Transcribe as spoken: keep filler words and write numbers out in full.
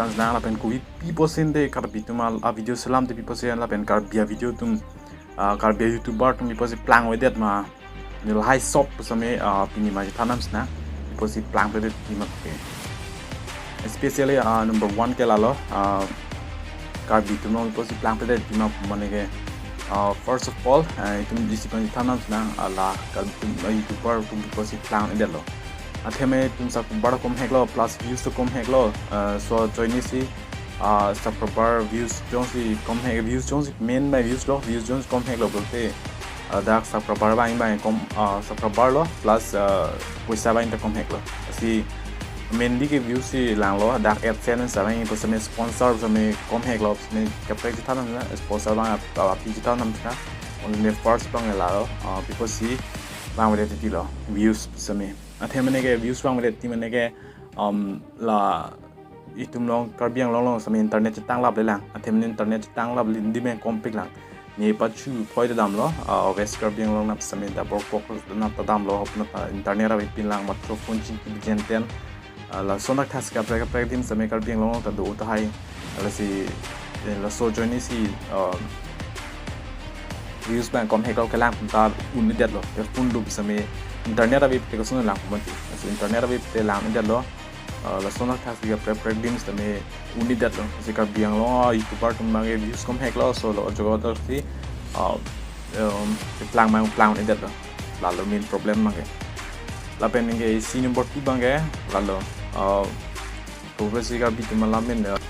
Chance nang lapen kopi pi pusi de Karbi atum a, a video selam te pi pusi lapen Karbi a video atum, ah, Karbi a YouTuber atum pi pusi plangvedet ma. Ne lahai sop pusitame, ah, pini ma chethan nang sina pi pusi plangvedet pi ma ke. Especially, ah, number one ke lalo, ah, Karbi atum along pi pusi plangvedet pi ma mane ke, ah, first of all, ah, itum isi pen chethan nang sina, ah, la Karbi atum, ah, YouTuber atum pi pusi plangvedetlo. Athema itum subscriber kom heklo, plus views to kom heklo, ah, laso ajoine si, ah, subscriber views jongsi kom hek, views jongsi main abang views lo, views jongsi kom heklo pulote, ah, dak subscriber abang abang kom, ah, subscriber lo, plus, ah, poisa abang ta kom heklo. Si mainly ke views si langlo, dak AdSense abang pusitame sponsor pusitame kom heklo, pusitame kaprek chethan nang sina, sponsor abang ap-, ap-, aphi chethan nang sina, only first abang lalo, ah, pi pusi vangvedet titilo, views pusitame. Athema mane ke views vangvedet ti mane ke, um, la itum along Karbi Anglong along sitame internet chetanglap le lang. Athema mane internet chetanglap le dim abang kompik lang. Ne pachu phoi ta damlo, ah, West Karbi Anglong nap sitame double pok nap ta damlo, hop nap ta internet avepin lang, matro phone chingki jenten. Ah, lason athak si kaprek kaprek adim sitame Karbi Anglong ta do tahai. Lasi, eh, laso ajoine si, ah, views abang kom heklo, kelang atum ta un-edetlo. Ke phone do pusitame internet ave te koson lang pon ti. Lasi internet ave te lang-edetlo. Ah, lason athak si kaprek kaprek adim sitame un-edetlo. Si Karbi Anglong, ah, YouTuber atum abang ke views kom heklo, laso lo jogo ator si, ah, um, plang abang plang-edetlo. Lalo main problem abang ke. Lapen ke isi number two abang ke, lalo, ah, pi pusi Karbi atum alam main, ah,